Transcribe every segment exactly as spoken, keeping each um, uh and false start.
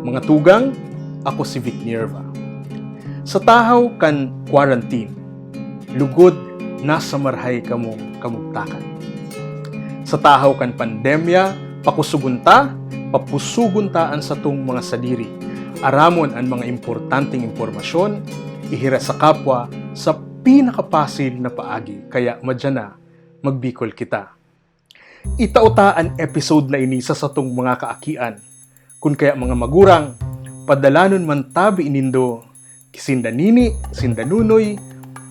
Mga tugang, ako si Vic Nierva. Sa tahaw kan quarantine, lugod nasa marahay kamong kamugtakan. Sa tahaw kan pandemya, pakusugon ta, papusugon ta an satong mga sadiri. Aramon an mga importanteng impormasyon, ihiras sa kapwa sa pinakapasil na paagi. Kaya madya na, magbikol kita. Itao ta an episode na ini sa satong mga kaakian. Kun kaya mga magurang, padalanon man tabi nindo, sinda Nini, sinda Nunoy,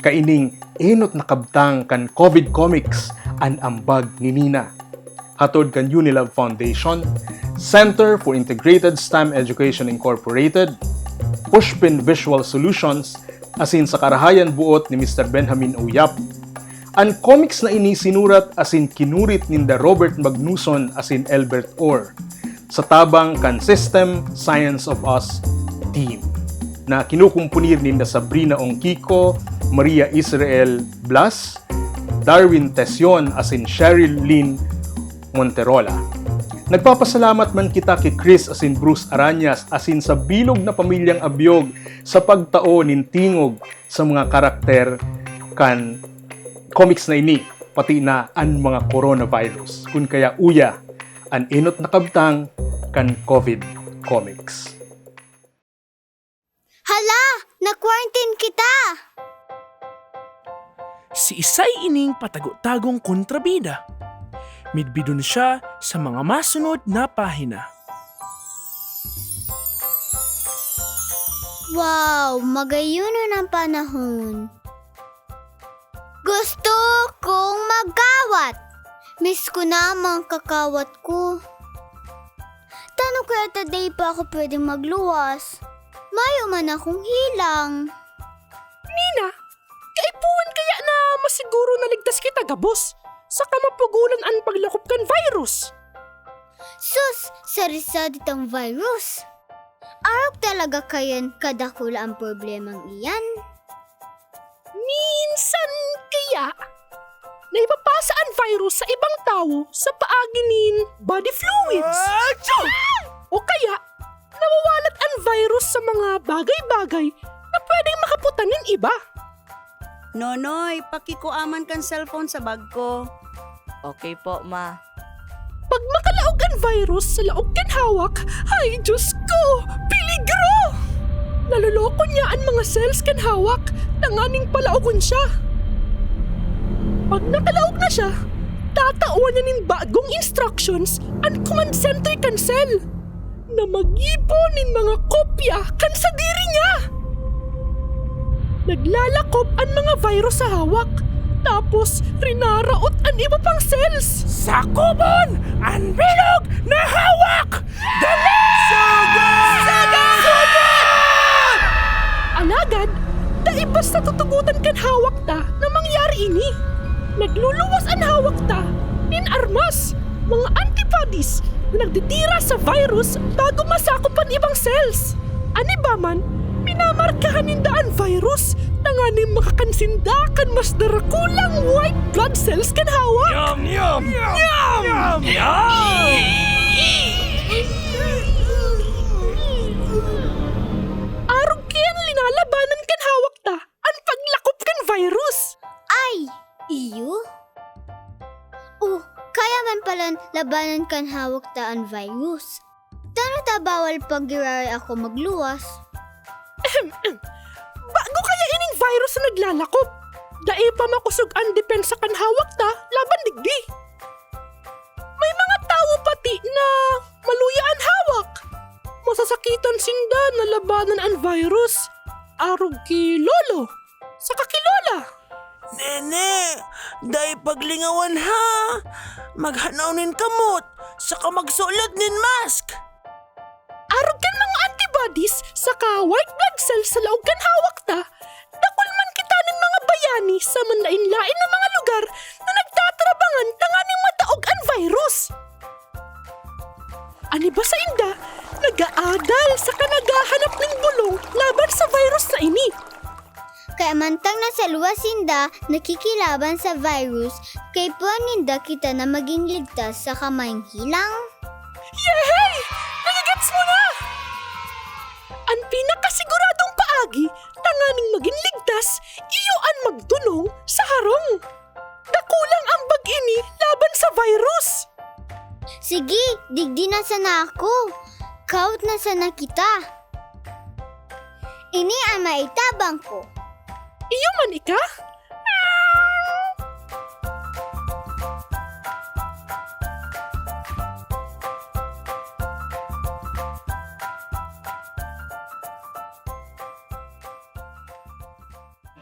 kaining enot na kabtang kan COVID Comics, an ambag ni Nina. Hatod kan Unilab Foundation, Center for Integrated STEM Education Incorporated, Pushpin Visual Solutions, asin sa karahayan boot ni Mister Benjamin Oyap. An comics na ini sinurat asin kinurit ninda Robert Magnuson asin Elbert Orr sa tabang kan System Science of Us team, na kinukumpunir ninda Sabrina Ongkiko, Maria Israel Blas, Darwin Tesion asin Cheryl Lynn Monterola. Nagpapasalamat man kita ki Chris asin Bruce Arañas asin sa bilog na pamilyang Abiog sa pagtao nin tingog sa mga karakter kan comics na ini, pati na an mga coronavirus. Kun kaya uya, an enot na kabtang kan COVID Comics. Hala! Na-quarantine kita! Si Isay ining patago-tagong kontrabida. Midbidon siya sa mga masunod na pahina. Wow! Magayon ang panahon. Gusto kong magkawat! Miss ko na ang mga kakawat ko. Tano kaya ta dai pa ako pwedeng magluwas? Mayo man akong hilang. Nina, kaipuhan kaya na masiguro na ligtas kita gabos, saka mapugolan an paglakop kan virus? Sus, sarisa ditang virus. Arog talaga kayan kadakula ang problemang iyan. Minsan kaya, naipapasa an virus sa ibang tawo sa paagi nin body fluids. O kaya, nawawalat an virus sa mga bagay-bagay na pwedeng makaputan nin iba. Nonoy, pakikua man kan cellphone sa bag ko. Okay po, ma. Pag makalaog an virus sa laog kan hawak, ay Diyos ko! Peligro! Naloloko niya an mga cells kan hawak tanganing palaogon siya. Pag nakalaog na siya, tatawan niya nin bagong instructions an command center kan cell na mag-ipo nin mga kopya kan sadiri niya. Naglalakop an mga virus sa hawak, tapos rinaraot an iba pang cells. Sakubon an bilog na hawak! Dali! Sugod! Sugod! Alagad, dai basta tutugotan kan hawak ta na mangyari ini. Nagluluwas an hawak ta nin armas, mga antibodies, na nagdidira sa virus bago masakop an ibang cells. An iba man, minamarkahan ninda an virus tanganing makakan sinda kan mas darakulang white blood cells kan hawak. Yum, yum, yum, yum, yum. Arog kayan linalabanan kan hawak ta an paglakop kan virus. Ay, iyo? Oh, kaya man palan labanan kan hawak ta an virus. Tano ta bawal pag giraray ako magluwas? Bago kaya ining virus na naglalakop? Dai pa makosog an depensa kan hawak ta laban digdi. May mga tawo pati na maluya an hawak. Masasakitan sinda na labanan an virus. Arog ki lolo, saka ki lola. Nene, dai paglingawan ha! Maghanaw nin kamot, saka magsulod nin mask! Arog kan mga antibodies saka white blood cells sa laog kan hawak ta, dakul man kita nin mga bayani sa manlaen-laen na mga lugar na nagtatabangan tanganing madaog an virus. An iba sainda nag-aadal saka naghahanap nin bolong laban sa virus na ini. Kaya mantang nasa luwas sinda nakikilaban sa virus, kaipuhan ninda kita na magin ligtas saka mahihilang. Yehey! Nagigets mo na! An pinakasiguradong paagi tanganing magin ligtas iyo an magdunong sa harong. Dakulang ambag ini laban sa virus. Sige, digdi na sana ako. Kaut na sana kita. Ini ang maitabang ko. Iyo man ika?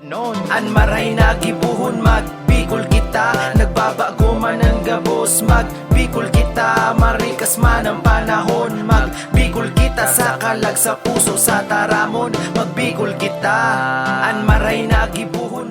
Non, an maray na gibohon, magbikol kita. Nagbabago man an gabos, magbikol kita. Marikas man an panahon, magbikol kita. Sa kalag, sa puso, sa taramon, magbikol kita. An maray na gibohon,